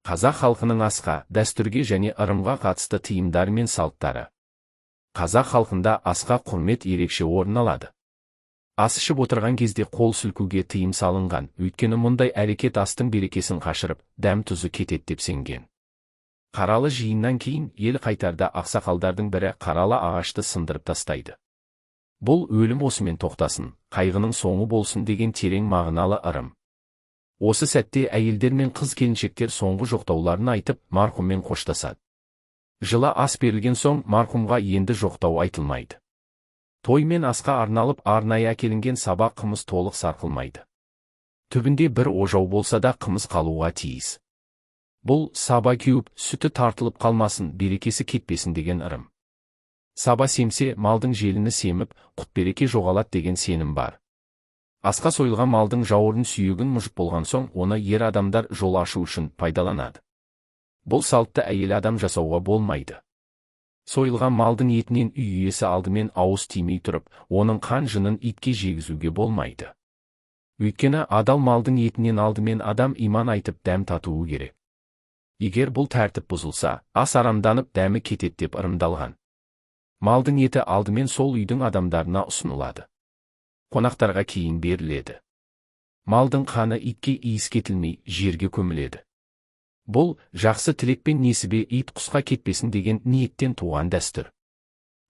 Қазақ халқының асқа, дәстүрге және ырымға қатысты тыйымдары мен салттары. Қазақ халқында асқа құрмет ерекше орын алады. Ас ішіп отырған кезде қол сілкуге тыйым салынған, өйткені мұндай әрекет астың берекесін қашырып, дәм тұзы кетеді деп сенген. Қаралы жиыннан кейін ел қайтарда ақсақалдардың бірі қаралы ағашты сындырып тастайды. Бұл өлім осымен тоқтасын, қайғының соңы болсын деген терең мағыналы ырым. Осы сәтте әйелдер мен қыз-келіншектер соңғы жоқтауларын айтып, марқұммен қоштасады. Жылы ас берілген соң марқұмға енді жоқтау айтылмайды. Той мен асқа арналып арнайы әкелінген саба қымыз толық сарқылмайды. Түбінде бір ожау болса да қымыз қалуға тиіс. Бұл саба кеуіп, сүті тартылып қалмасын, берекесі кетпесін деген ырым. Саба семсе, малдың желіні семіп, құт-береке жоғалады деген сенім бар. Асқа сойылған малдың жауырын сүйегін мұжып болған соң, оны ер адамдар жол ашу үшін пайдаланады. Бұл салтты әйел адам жасауға болмайды. Сойылған малдың етінен үй иесі алдымен ауыз тимей тұрып, оның қан жынын итке жегізуге болмайды. Өйткені адал малдың етінен алдымен адам иман айтып дәм татуы керек. Егер бұл тәртіп бұзылса, ас арамданып дәмі кетеді деп ырымдалған. Малдың еті алдымен сол үйдің адамдарына ұсынылады. Қонақтарға кейін беріледі. Малдың қаны итке иіскетілмей, жерге көміледі. Бұл, жақсы тілек пен несібе ит құсқа кетпесін деген ниеттен туған дәстүр.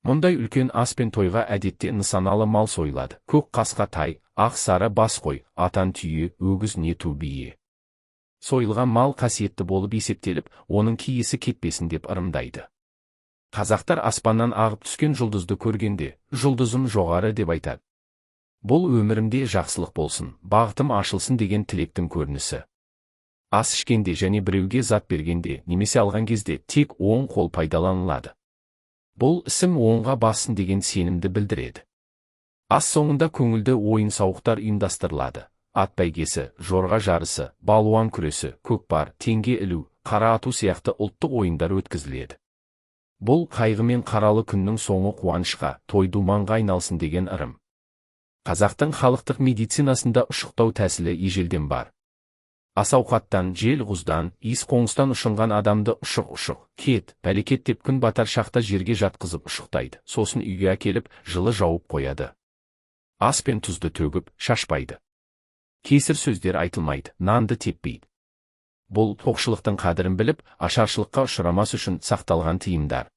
Мұндай үлкен ас пен тойға әдетте нысаналы мал сойылады. Көк қасқа тай, ақ сары бас қой, атан түйе, өгіз не ту бие. Сойылған мал қасиетті болып есептеліп, оның киесі кетпесін деп ырымдайды. Қазақтар аспаннан ағып түскен жұлдызды көргенде, жұлдызым жоғары деп айтады. Бұл өмірімде жақсылық болсын, бағытым ашылсын деген тілектің көрінісі. Ас ішкенде және біреуге зат бергенде, немесе алған кезде тек оң қол пайдаланылады. Бұл ісім оңға бассын деген сенімді білдіреді. Ас соңында көңілді ойын-сауықтар ұйымдастырылады. Ат бәйгесі, жорға жарысы, балуан күресі, көкпар, теңге ілу, қара ату сияқты ұлттық ойындар өткізіледі. Бұл қайғы мен қаралы күннің соңы қуанышқа, той-думанға айналсын деген ырым. Қазақтың халықтық медицинасында ұшықтау тәсілі ежелден бар. Ас ауқаттан, жел құздан, иіс қоңыстан ұшынған адамды ұшық-ұшық, кет, пәлекет деп күн батар шақта жерге жатқызып ұшықтайды, сосын үйге әкеліп, жылы жауып қояды. Ас пен тұзды төгіп, шашпайды. Кесір сөздер айтылмайды, нанды теппейді. Бұл тоқшылықтың қадірін біліп, ашаршылыққа ұшырамас үшін сақталған тыйымдар.